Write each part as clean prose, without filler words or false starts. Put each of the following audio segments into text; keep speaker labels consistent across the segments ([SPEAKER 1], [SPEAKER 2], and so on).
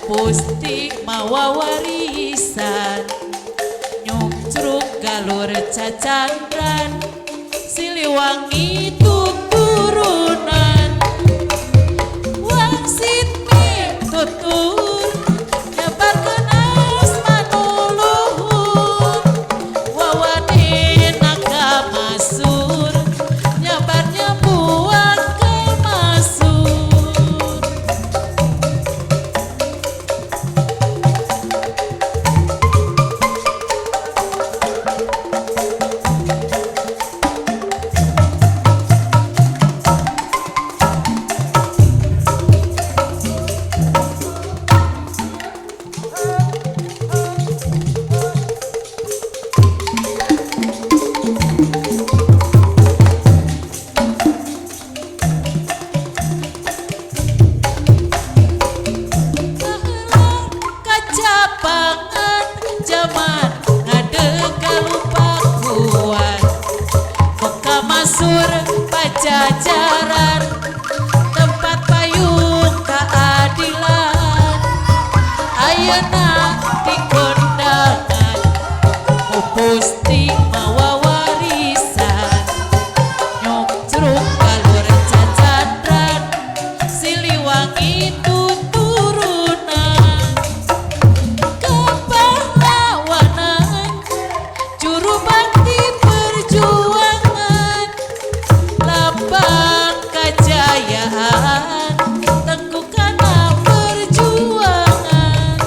[SPEAKER 1] Pupustik mawa warisan nyungcruk galur cacandran Siliwangi tuturunan wangsit mitutur nyebarkeun asma nu luhur wawanena kamasur nyebarnya buang kemasur. Kacapangan jaman ngadeg kalupakuan Mekah masur pajajaran tempat payung keadilan ayeuna dikondangan Pupustik mawa warisan nyungcruk galur cacandran Siliwangi tuturunan kepahlawanan juru bakti perjuangan lambang kejayaan tengkukana perjuangan.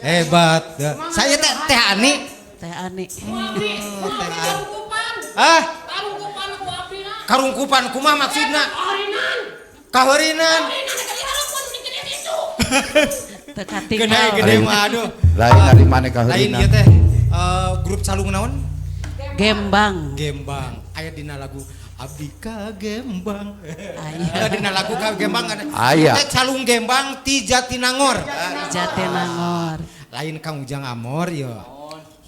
[SPEAKER 2] Hebat. Saya teh Teh Ani.
[SPEAKER 1] Teh Ani.
[SPEAKER 2] Oh, Teh Ani. Ah? Karungkupan kumaha maksudna? Kaheurinan.
[SPEAKER 1] Teu
[SPEAKER 2] Gede
[SPEAKER 1] katinggal.
[SPEAKER 2] gede mah aduh.
[SPEAKER 3] Lain dari mana
[SPEAKER 2] Lain
[SPEAKER 3] kaheurinan.
[SPEAKER 2] ieu teh grup calung naon?
[SPEAKER 1] Gembang.
[SPEAKER 2] Gembang. Aya dina lagu Abdi ka Gembang.
[SPEAKER 1] Aya.
[SPEAKER 2] Dina lagu ka Gembang ada.
[SPEAKER 3] Aya.
[SPEAKER 2] Teh calung Gembang ti Jatinangor.
[SPEAKER 1] Jatinangor.
[SPEAKER 2] Lain Kang Ujang Amor ya.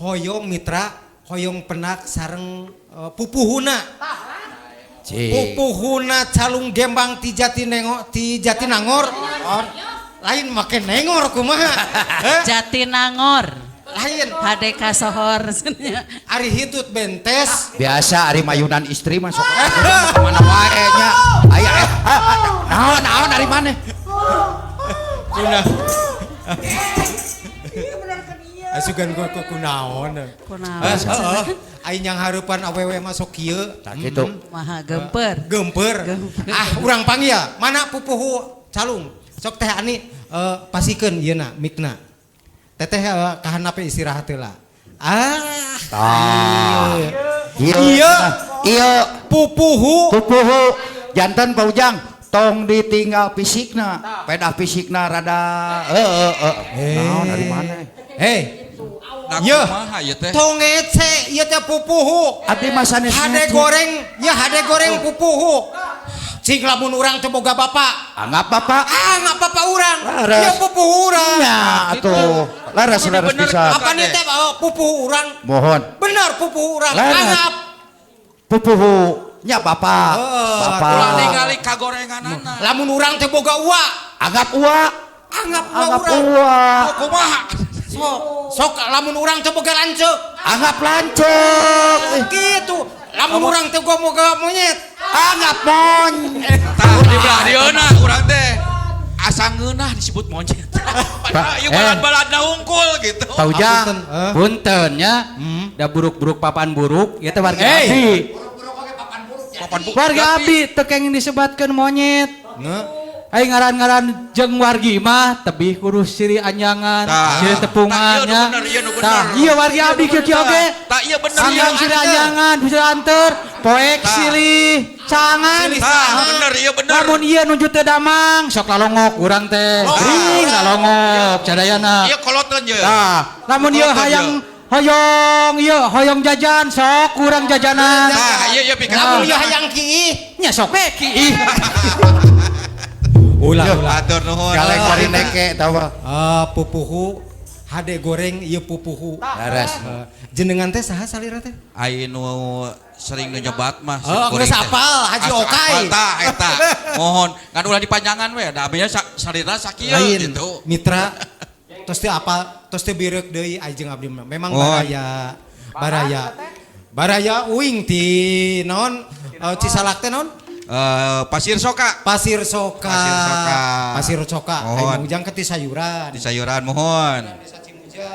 [SPEAKER 2] Hoyong mitra, hoyong penak sareng pupuhuna.
[SPEAKER 3] Cik.
[SPEAKER 2] Pupuhuna calung Gembang ti Jatinengor, ti Jatinangor. Or, lain make nengor kumaha? Heh?
[SPEAKER 1] Jatinangor.
[SPEAKER 2] Lain
[SPEAKER 1] Hade kasohor.
[SPEAKER 2] ari hitut bentes.
[SPEAKER 3] Biasa ari mayunan istri masuk kemana wae nya. Aya naon naon ari maneh?
[SPEAKER 2] Kuna. Asugan gua ku kunaon.
[SPEAKER 1] Kunaon.
[SPEAKER 2] Heeh. Aing yang hareupan awewe masuk kieu.
[SPEAKER 3] Tah kitu.
[SPEAKER 1] Maha gemper.
[SPEAKER 2] Gemper.
[SPEAKER 1] Gemper.
[SPEAKER 2] Ah, urang panggil. Mana pupuhu calung? Sok Teh Ani pasikeun ieu na mikna. Teteh kahanap istirahat heula. Ah.
[SPEAKER 3] Tah.
[SPEAKER 2] Iya.
[SPEAKER 3] Iya. Iya.
[SPEAKER 2] Pupuhu.
[SPEAKER 3] Pupuhu janten Pak Ujang tong ditinggal fisikna. Pedah fisikna rada heeh heeh. Naon ari maneh?
[SPEAKER 2] Hei.
[SPEAKER 4] Da
[SPEAKER 2] Ye.
[SPEAKER 4] kumaha ieu teh?
[SPEAKER 2] Tong ngece ieu teh pupuhu.
[SPEAKER 3] Abdi mah sanes
[SPEAKER 2] Hade
[SPEAKER 3] ngece.
[SPEAKER 2] goreng, ya hade goreng pupuhu. Cing lamun urang teu boga bapak.
[SPEAKER 3] Anggap bapak.
[SPEAKER 2] Ah, nggak bapak urang.
[SPEAKER 3] Laras.
[SPEAKER 2] Ya pupuhu urang.
[SPEAKER 3] Nya atuh. Laras laras
[SPEAKER 4] Bener,
[SPEAKER 3] pisan.
[SPEAKER 2] Apa nih teh pupuhu urang?
[SPEAKER 3] Mohon.
[SPEAKER 2] Benar pupuhu urang.
[SPEAKER 3] Laras.
[SPEAKER 2] Anggap.
[SPEAKER 3] Pupuhu nya bapak.
[SPEAKER 2] Heeh,
[SPEAKER 3] Bapak.
[SPEAKER 4] Ulah ningali kagorenganana.
[SPEAKER 2] Lamun urang teu boga ua.
[SPEAKER 3] Anggap ua.
[SPEAKER 2] Anggap ua
[SPEAKER 3] Anggap
[SPEAKER 2] urang.
[SPEAKER 3] ua.
[SPEAKER 4] Oh, kumaha?
[SPEAKER 2] Sok, sok lamun urang teu boga lanceuk.
[SPEAKER 3] Anggap lanceuk.
[SPEAKER 2] Gitu. Lamun urang teu boga monyet.
[SPEAKER 3] Anggap monyet.
[SPEAKER 4] Tah di belah dieuna urang teh. Asa ngeunah disebut monyet. Padahal ieu balad-baladna hungkul gitu.
[SPEAKER 5] Pak Ujang,
[SPEAKER 2] Punten, eh.
[SPEAKER 5] punten nya. Da buruk-buruk papan buruk, ieu teh warga
[SPEAKER 2] Hey.
[SPEAKER 5] abdi.
[SPEAKER 4] Papan bu.
[SPEAKER 5] Warga abdi teu kenging disebatkeun monyet.
[SPEAKER 2] Nge.
[SPEAKER 5] Ai ngaran-ngaran jeung wargi mah tebih kudu siri anyangan,
[SPEAKER 4] Tah.
[SPEAKER 5] siri tepungan
[SPEAKER 4] Tah, iya nu
[SPEAKER 5] nya.
[SPEAKER 4] bener, iya nu bener.
[SPEAKER 5] Tah, iya wargi abdi kieu-kieu oge.
[SPEAKER 4] Tah, iya bener, iya.
[SPEAKER 5] Sanggang siri anyangan, bisa anter, poek
[SPEAKER 4] Tah.
[SPEAKER 5] silih, cangan.
[SPEAKER 4] Tah, bener, iya bener.
[SPEAKER 5] Lamun ieu nuju teu damang, sok lalongok urang teh.
[SPEAKER 4] Tah.
[SPEAKER 5] Ring lalongok sadayana.
[SPEAKER 4] Iya kolotan ye.
[SPEAKER 5] Tah, lamun ieu
[SPEAKER 4] Kolotan,
[SPEAKER 5] hayang hoyong ieu hoyong jajan sok kurang jajanan.
[SPEAKER 4] Tah, iya iya pikeun.
[SPEAKER 2] Lamun ieu hayang kiih.
[SPEAKER 5] Nya sok we kiih.
[SPEAKER 2] Ulah ulah.
[SPEAKER 4] Atur nuhun.
[SPEAKER 3] Galeng bari neke tawa.
[SPEAKER 2] Pupuhu hade goreng ieu pupuhu.
[SPEAKER 3] Laras.
[SPEAKER 2] Jenengan teh saha salira teh?
[SPEAKER 4] Ai nu sering nu nyebat mah.
[SPEAKER 2] Oh,
[SPEAKER 4] kuring
[SPEAKER 2] geus
[SPEAKER 4] teh.
[SPEAKER 2] apal, Haji
[SPEAKER 4] Asa
[SPEAKER 2] Okai.
[SPEAKER 4] apal, tah eta. Mohon ngan ulah dipanjangan we da abdi salira sakieu
[SPEAKER 2] Lain
[SPEAKER 4] gitu.
[SPEAKER 2] mitra tos teu apal, tos teu bireuk deui ai jeung abdi mah. Memang
[SPEAKER 4] Oh.
[SPEAKER 2] baraya baraya. Baraya uing ti naon Cisalak teh naon?
[SPEAKER 4] Pasir Soka.
[SPEAKER 2] Pasir Soka.
[SPEAKER 4] Pasir Soka.
[SPEAKER 2] Pasir Soka. Ai
[SPEAKER 4] Mohon.
[SPEAKER 2] Ujang ke ti sayuran.
[SPEAKER 4] Di sayuran mohon.
[SPEAKER 2] Desa Cimuja.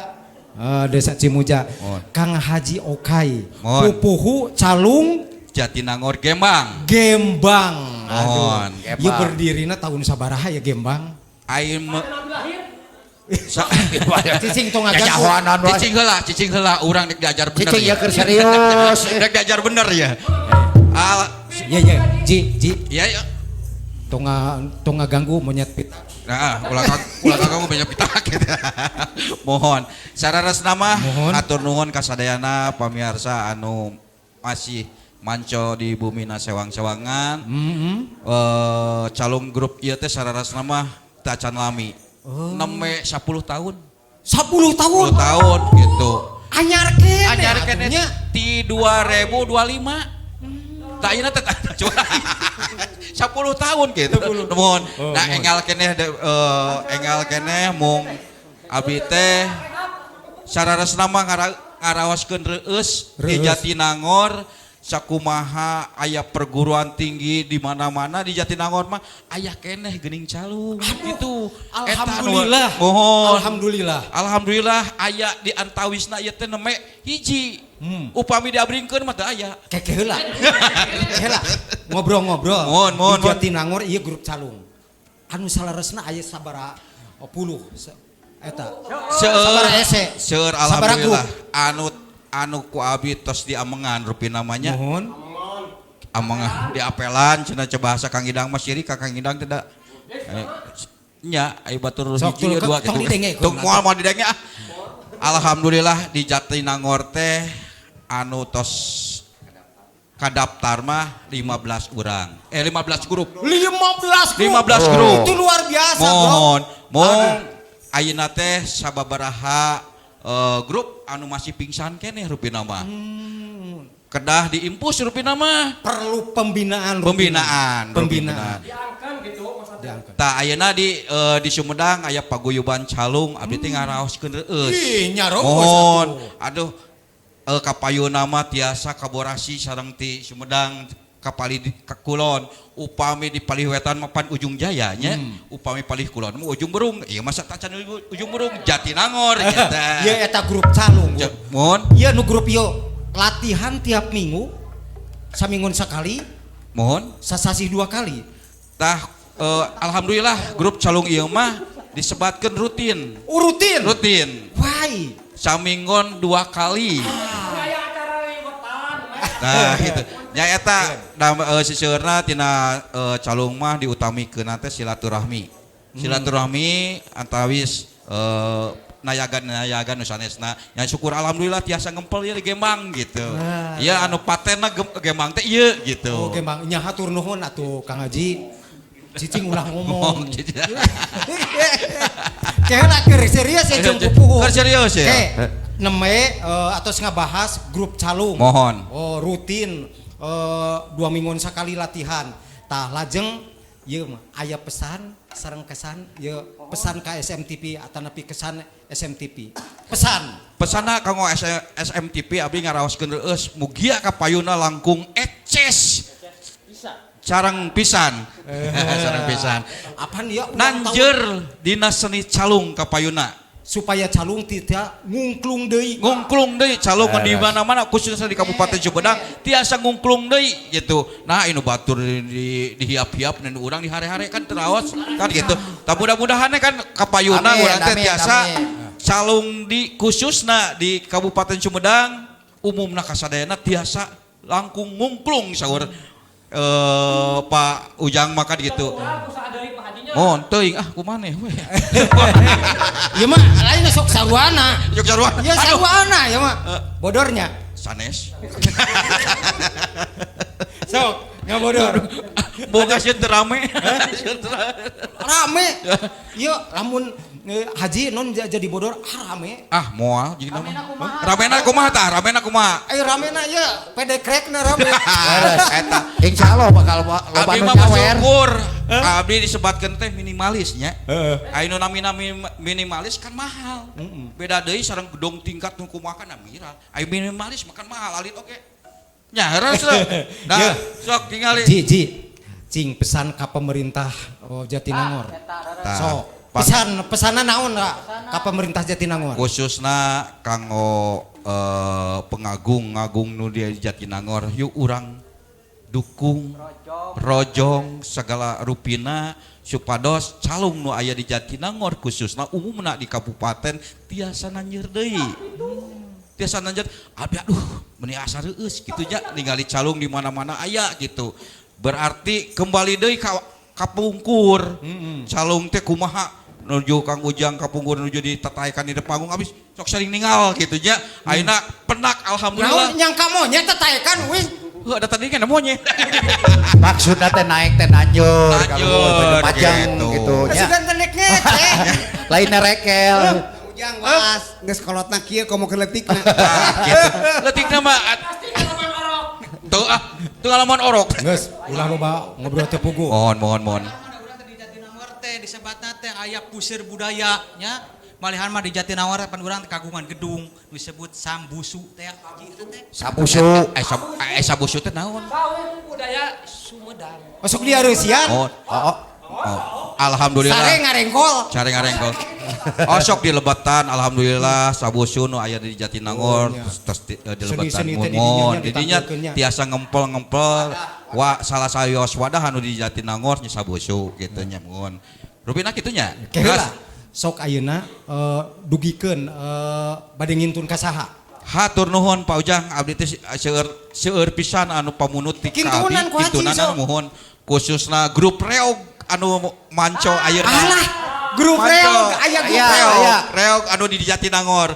[SPEAKER 2] Desa Cimuja.
[SPEAKER 4] Mohon.
[SPEAKER 2] Kang Haji Okai.
[SPEAKER 4] Mohon.
[SPEAKER 2] Pupuhu Calung
[SPEAKER 4] Jatinangor Gembang.
[SPEAKER 2] Gembang.
[SPEAKER 4] Mohon.
[SPEAKER 2] Aduh. Ieu berdirina tahun sabaraha ya Gembang?
[SPEAKER 4] Ai
[SPEAKER 2] Cicing tong ngaganggu.
[SPEAKER 3] Nyahoanan wae.
[SPEAKER 4] Cicing heula urang rek diajar bener.
[SPEAKER 3] Cicing ya keur serius.
[SPEAKER 4] Rek diajar bener ya. Al
[SPEAKER 2] Iya iya, Ji, Ji,
[SPEAKER 4] iya iya.
[SPEAKER 2] tong tong ngaganggu monyet pita.
[SPEAKER 4] Nah, ulah kamu banyak pitak gitu. Mohon. Sararesna mah
[SPEAKER 2] Mohon.
[SPEAKER 4] atur nuhun kasadayana pamiarsa anu masih manco di bumi sewang-sewangan. Calung grup ieu teh sararesna mah teu acan lami. Neme 10 tahun.
[SPEAKER 2] 10 tahun.
[SPEAKER 4] 10 tahun gitu.
[SPEAKER 2] Anyar kene.
[SPEAKER 4] Anyar kene
[SPEAKER 2] atunya.
[SPEAKER 4] ti 2025. Tak ayeuna teh coba 10 tahun gitu. Nuhun. Nah enggal keneh enggal keneh mung abi teh sararesna mah ngaraoskeun reueus di
[SPEAKER 2] Reueus.
[SPEAKER 4] Jatinangor sakumaha aya perguruan tinggi di mana-mana di Jatinangor mah aya keneh geuning calung gitu. Eta nu-
[SPEAKER 2] Alhamdulillah.
[SPEAKER 4] Mohon.
[SPEAKER 2] Alhamdulillah.
[SPEAKER 4] Alhamdulillah aya di antawisna ieu teh neme hiji. Upami diabringkeun mah teu aya.
[SPEAKER 2] Keke heula. Heula. Ngobrol-ngobrol.
[SPEAKER 4] Mohon, mohon,
[SPEAKER 2] Di Jatinangor ieu grup calung. Anu salaresna aya sabaraha puluh eta.
[SPEAKER 4] Seueur
[SPEAKER 2] Sabaraha ese.
[SPEAKER 4] Seueur
[SPEAKER 2] Sabaraha grup.
[SPEAKER 4] alhamdulillah. Anu anu ku abi tos diamengan rupina namanya.
[SPEAKER 2] Mohon.
[SPEAKER 4] Amengan diapelan cenah ce bahasa Kang Idang mah sirik ka Kang Idang tidak. Nya ai batur
[SPEAKER 2] Sok,
[SPEAKER 4] hiji
[SPEAKER 2] tul,
[SPEAKER 4] dua
[SPEAKER 2] tong
[SPEAKER 4] gitu.
[SPEAKER 2] didenge,
[SPEAKER 4] Tong moal moal didenge ah. Alhamdulillah di Jatinangor teh anu tos kadaftar mah 15 orang. 15 grup.
[SPEAKER 2] 15 grup.
[SPEAKER 4] 15 grup.
[SPEAKER 2] Itu luar biasa, Bro.
[SPEAKER 4] Mohon, mohon ayeuna teh sababaraha grup anu masih pingsan keneh rupina mah. Kedah diimpus rupina mah.
[SPEAKER 2] Perlu pembinaan.
[SPEAKER 4] Pembinaan,
[SPEAKER 2] Pembinaan.
[SPEAKER 4] Diangkeun. Tah ayeuna di Sumedang aya paguyuban calung abdi teh ngaraoskeun reueus.
[SPEAKER 2] Ih, nyaroos
[SPEAKER 4] Mohon.
[SPEAKER 2] atuh.
[SPEAKER 4] Aduh kapayuna mah tiasa kaborasi sareng ti Sumedang kapali di ka kulon upami di palih wetan mah pan ujung jaya nya upami palih kulon mah ujung berung ieu masa tacan ujung berung Jatinangor eta.
[SPEAKER 2] Ieu eta grup calung.
[SPEAKER 4] Mohon
[SPEAKER 2] Ieu nu grup ieu latihan tiap minggu saminggun sekali,
[SPEAKER 4] mohon
[SPEAKER 2] sasasih 2 kali.
[SPEAKER 4] Tah alhamdulillah grup calung ieu mah disebatkeun rutin.
[SPEAKER 2] Rutin.
[SPEAKER 4] Rutin.
[SPEAKER 2] Why?
[SPEAKER 4] Saminggon 2 kali. Nah gitu. Nya eta siseueurna tina calung mah diutamikeun teh silaturahmi. Silaturahmi antawis nayagan-nayagan nu sanesna. Nya syukur alhamdulillah tiasa ngempel ieu di Gembang gitu. Ieu anu patenna Gembang teh ieu gitu.
[SPEAKER 2] Oh Gembang nya hatur nuhun atuh Kang Haji. Cicing ulah ngomong. Keheula keur serius ya jeung pupuhu.
[SPEAKER 4] Keur serius ya.
[SPEAKER 2] Oke, neme atos ngabahas grup calung.
[SPEAKER 4] Mohon.
[SPEAKER 2] Oh, rutin 2 mingguan sekali latihan. Tah lajeng ieu mah aya pesan sareng kesan ieu pesan ka SMTV atanapi kesan SMTV. Pesan.
[SPEAKER 4] Pesanna kanggo SMTV abdi ngaraoskeun reueus mugia kapayuna langkung eces. Sareng pisan. Sareng pisan.
[SPEAKER 2] Apaan ya?
[SPEAKER 4] Nanjer dina seni calung kapayuna.
[SPEAKER 2] Supaya calung tidak ngungklung deui.
[SPEAKER 4] Ngungklung deui calung di mana-mana khususnya di Kabupaten Sumedang tiasa ngungklung deui gitu. Nah, inu batur di dihiap-hiap nu urang dihare-hare kan teraos kan gitu. Tah mudah-mudahan kan kapayuna urang teh tiasa calung di khususna di Kabupaten Sumedang umumna kasadayana tiasa langkung ngungklung saur Pak Ujang makan gitu. Oh, teuing ah kumaha we.
[SPEAKER 2] Ieu mah lain sok saruana.
[SPEAKER 4] Sok saruana.
[SPEAKER 2] Ieu saruana ieu mah. Bodornya
[SPEAKER 4] sanes.
[SPEAKER 2] Sok ngabodor.
[SPEAKER 4] Boga sieun teu rame.
[SPEAKER 2] Rame. Ieu lamun haji non jadi bodor ah rame.
[SPEAKER 4] Ah moal jadi nama. Ramena kumaha tah? Ramena kumaha?
[SPEAKER 2] Eh ramena ieu pede krekna rame.
[SPEAKER 4] Eta
[SPEAKER 3] insyaallah bakal loba
[SPEAKER 4] abdi
[SPEAKER 3] nu
[SPEAKER 4] mah
[SPEAKER 3] nyawer.
[SPEAKER 4] Bersyukur. Abdi disebatkeun teh minimalis nya. Anu nami-nami minimalis kan mahal. Beda deui sareng gedung tingkat nu kumaha kan miral. Aya minimalis makan mahal alit oge. Nya heureuh. Nah, sok tingali.
[SPEAKER 2] Ji, cing pesan ka pemerintah Jatinangor. Sok pesan pesanan naon ka pemerintah Jatinangor?
[SPEAKER 4] Khususna kanggo pengagung-ngagung nu di Jatinangor, yuk urang dukung rojong segala rupina supados calung nu aya di Jatinangor khususna umumna di kabupaten tiasa nanjeur deui. Tiasa nanjeur abdi aduh meuni asa reueus kitu nya ningali calung di mana-mana aya gitu. Berarti kembali deui ka kapungkur. Calung teh kumaha nuju Kang Ujang kapungkur nuju ditataekan di panggung abis sok sering ningal gitu nya. Ayeuna penak alhamdulillah.
[SPEAKER 2] Naon nyangka monyet tataekan wih.
[SPEAKER 4] Heuh da tadi kan monyet.
[SPEAKER 3] Maksudna teh naik teh nanjur kalau majang gitu nya.
[SPEAKER 2] Sugan teh nek ngecek.
[SPEAKER 3] Lain rekel.
[SPEAKER 6] Ujang waas geus kolotna kieu komo keur leutikna.
[SPEAKER 4] Gitu. Leutikna mah tuh ah, tuh ngalaman orok.
[SPEAKER 2] Geus, ulah loba ngobrol teh pugu.
[SPEAKER 4] Mohon, mohon.
[SPEAKER 5] Urang teh di Jatinangor teh disebatna teh aya pusir budaya nya. Malihan mah di Jatinangor pan urang kagungan gedung disebut Sambusu teh haji eta teh.
[SPEAKER 3] Sambusu.
[SPEAKER 4] Sambusu teh naon?
[SPEAKER 7] Saung budaya Sumedang.
[SPEAKER 2] Masuk di Areusian.
[SPEAKER 4] Oh, oh. Alhamdulillah.
[SPEAKER 2] Sare ngarengkol.
[SPEAKER 4] Sare ngarengkol. Oh sok di lebatan alhamdulillah Sambusu nu aya di Jatinangor terus di lebatan mumun. Didinya tiasa ngempel-ngempel wa salah sayos wadah anu di Jatinangor nya Sambusu kitu nya mun. Rupina kitu nya.
[SPEAKER 2] Heula sok ayeuna dugikeun bade ngintun ka saha.
[SPEAKER 4] Hatur nuhun Pak Ujang abdi teh seueur pisan anu pamunut ti ka abdi kintunan muhun khususna grup reog anu manco ayeuna.
[SPEAKER 2] Alah, grup reog aya grup reog.
[SPEAKER 4] Reog anu di Jatinangor.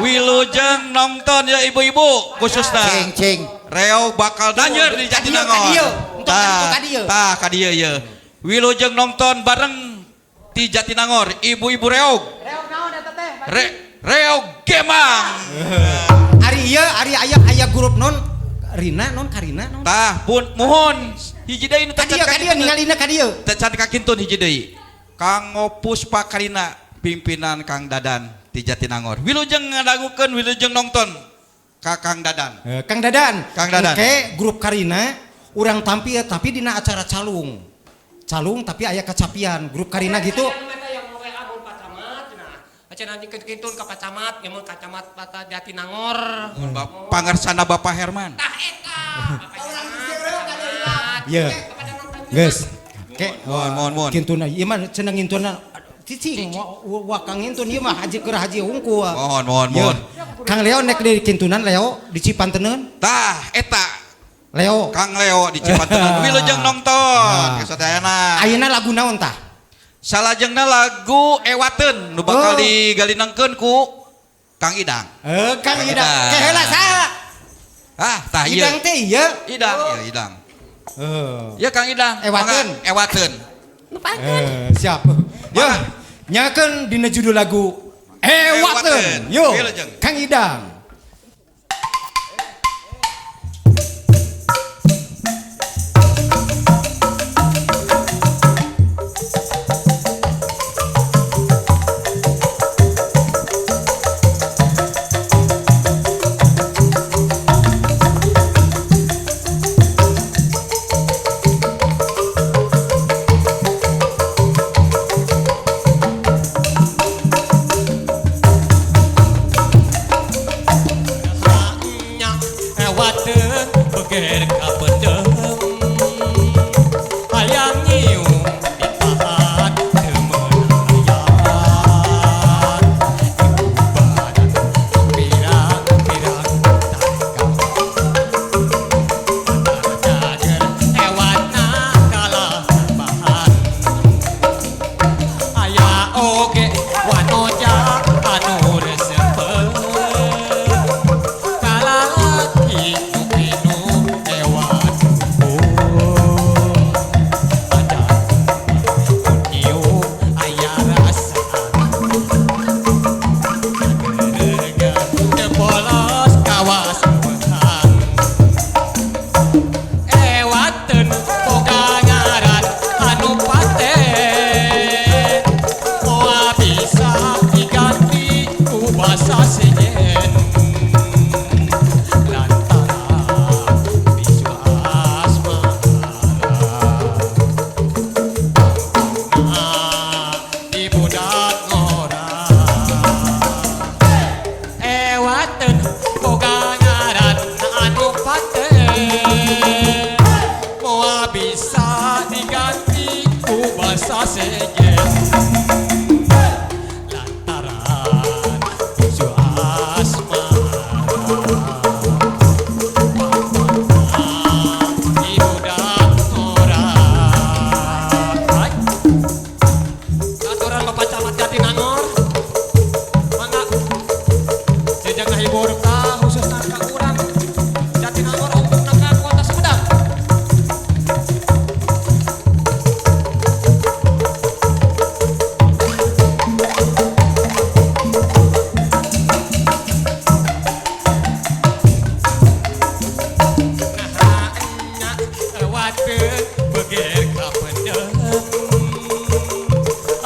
[SPEAKER 4] Wilujeng nonton ya ibu-ibu khususna.
[SPEAKER 3] Cing cing.
[SPEAKER 4] Reog bakal danjer di Jatinangor.
[SPEAKER 2] Tah
[SPEAKER 4] tah ka dieu ye. Wilujeng nonton bareng di Jatinangor ibu-ibu reog.
[SPEAKER 7] Reog naon eta teh?
[SPEAKER 4] Reog Gemang.
[SPEAKER 2] Ari ieu ari aya aya grup non Rina non Karina non.
[SPEAKER 4] Tah pun muhun hiji deui nu
[SPEAKER 2] teh ka dieu ningalina ka dieu.
[SPEAKER 4] Teh can kakintun hiji deui. Kanggo Puspa Karina pimpinan Kang Dadan di Jatinangor. Wilujeng ngadangukeun wilujeng nonton ka Kang Dadan.
[SPEAKER 2] Kang Dadan.
[SPEAKER 4] Kang Dadan.
[SPEAKER 2] Oke, grup Karina urang tampil tapi dina acara calung. Calung tapi aya kacapian grup Karina gitu.
[SPEAKER 7] Cenah kintun ka Pak Camat, ya mun ka Camat Pata Jatinangor.
[SPEAKER 4] Pangersana Bapak Herman.
[SPEAKER 7] Tah eta.
[SPEAKER 2] Iya. Geus. Ke
[SPEAKER 4] mohon mohon.
[SPEAKER 2] Kintuna ieu mah cenah ngintuna cicing wa Kang ngintun ieu mah haji keur haji hungkul.
[SPEAKER 4] Mohon mohon mohon.
[SPEAKER 2] Kang Leo nek di kintunan Leo di Cipanteneun.
[SPEAKER 4] Tah eta.
[SPEAKER 2] Leo.
[SPEAKER 4] Kang Leo di Cipanteneun. Wilujeng nonton. Sadayana.
[SPEAKER 2] Ayeuna lagu naon tah?
[SPEAKER 4] Salajengna lagu Ewateun nu bakal digalinangkeun ku Kang Idang.
[SPEAKER 2] Kang Idang. Ke heula saha?
[SPEAKER 4] Ah, tah ieu.
[SPEAKER 2] Idang teh ieu.
[SPEAKER 4] Idang, ieu Idang. Heeh. Ya Kang Idang.
[SPEAKER 2] Ewateun.
[SPEAKER 4] Ewateun.
[SPEAKER 2] Nupakeun. Siap. Yo, nyakeun dina judul lagu Ewateun. Yo, Kang Idang.
[SPEAKER 7] Sasejen lantaran tuju asmara di budak ngora. Aturan Bapak Camat Jatinangor mangga jejak ngahibur ka khususna ka urang Jatinangor ongkongna ka Kota Sumedang.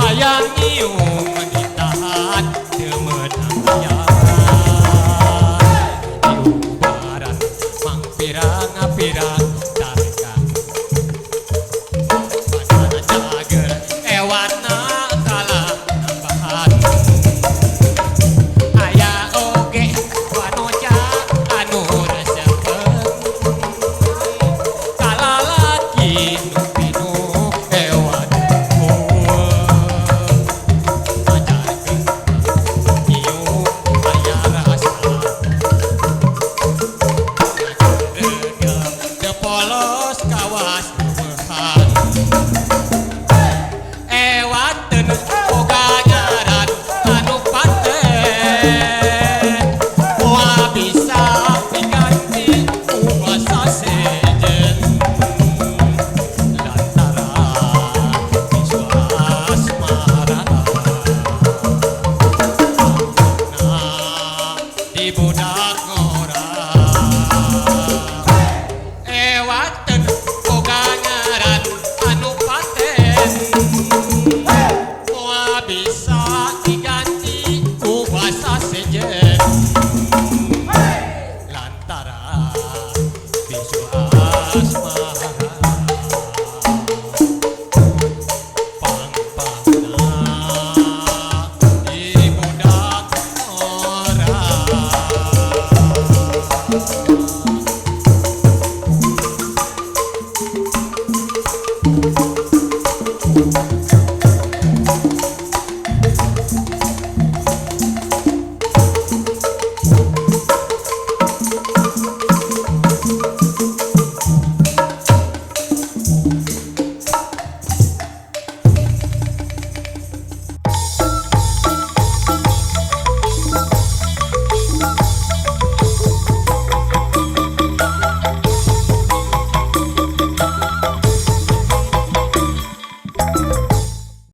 [SPEAKER 7] Ayang nyium ditahan teu meunang aya diubaran mangpirang-pirang tarekan padana cager ewatna kalah nambahan aya oge wanoca anu resepeun kalalaki nu pinuh ewat ajarkeun nyium aya rasa teu polos kawas leuwehan ewateun boga ngaran anu paten moal bisa diganti ku basa sejen lantaran bisu asmara di budak ngora ewaten boga ngaran anu paten moal bisa diganti ku basa sejen lantaran bisu asmara pang-pangna di budak ngora.